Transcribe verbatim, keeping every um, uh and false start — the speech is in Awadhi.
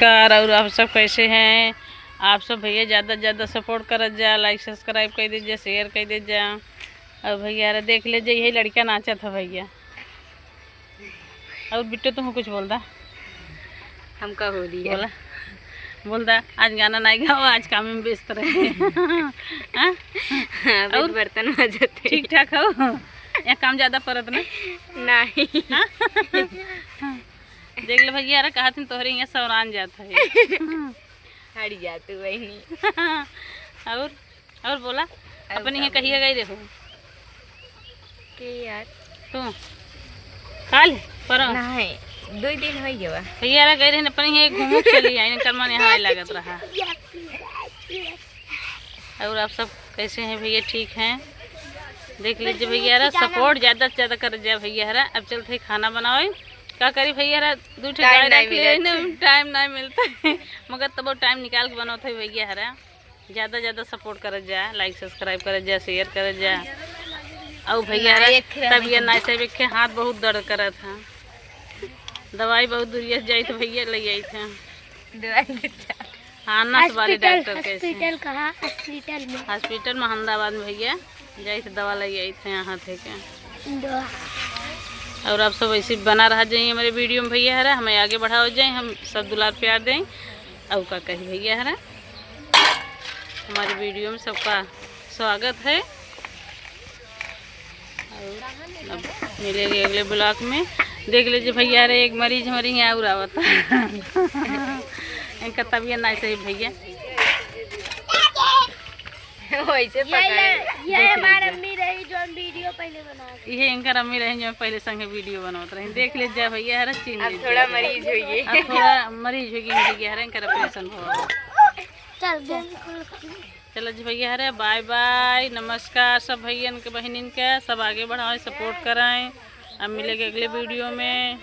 नमस्कार, और आप सब कैसे हैं? आप सब भैया ज़्यादा से ज़्यादा support करत जा, like subscribe कर दीजिए, share कर दीजिए। और भैया, अरे देख लीजिए, यही लड़का नाचत है भैया। और बिट्टू, तुम कुछ बोल दा। हमका होली है। बोला, बोल दा, आज गाना नहीं गाओ, आज काम में व्यस्त रहे। हाँ? हाँ, अभी और बर्तन माजत है। ठीक ठाक हो? या काम ज़्यादा परत ना? नहीं। हाँ? देख ले भैया, अरे कहा थी तोहरे यहाँ सौरान जात है। हट जा तू बहनी। और, और बोला, और अपने का यहाँ कहिया बोली? गई रहो? के यार? तू? काल? परसों? नहीं, दो दिन हो गया। भैया, अरे गई रहे अपने यहाँ घूमू चली आई, इनकर मन यहाँ लागत रहा। और आप सब कैसे हैं भैया? ठीक हैं? देख लीजिए भैया, अरे support ज़्यादा से ज़्यादा कर जाए भैया, हरा। अब चलते हैं खाना बनावे। का करी भैया, हरा दू ठे time गाय नहीं रख ले, मिलत। ना, time नहीं मिलता है, मगर तबो time निकाल के बनौत है भैया, हरा। ज़्यादा ज़्यादा support करत जा, like subscribe करत जा, share करत जा। अउ भैया ना, रे, एक खे तब ये नहीं। ना से एक खे हाथ बहुत दर्द करत है, दवाई बहुत दूरिया से जाइत भैया ले आइत है। दवाई ले जा। हाँ, नस वाले hospital, डॉक्टर कैसे? Hospital कहाँ? Hospital में। Hospital महमदाबाद में भैया, जाइत दवा ले आइत है यहाँ थे के। दवा। और आप सब ऐसे बना रहा जाइए हमारे video में भैया, हरा हमें आगे बढ़ाओ जाए, हम सब दुलार प्यार दें। और का कही भैया, हरा हमारे video में सबका स्वागत है। और अब मिलेंगे अगले vlog में। देख लीजिए भैया, अरे एक मरीज हमारे यहाँ और आवत है। इनका तबीयत नहीं सही भैया। वैसे ये, पकड़े। ये, ये देख हमार लीजिए। अम्मी रही जो हम video पहले बना रहे। ये इनकर अम्मी रही जो पहले संगे video बनावत रही। देख लीजिए भैया, हरा चीन अब लीजिए। थोड़ा मरीज होइए। अब थोड़ा मरीज होइए भैया, हरा इनकर operation हुआ। चल दे। चलो जी भैया, हरे bye bye, नमस्कार सब भैयन के, बहिनिन के, सब आगे बढ़ाएं, support कराएं। अब मिलेंगे अगले video में।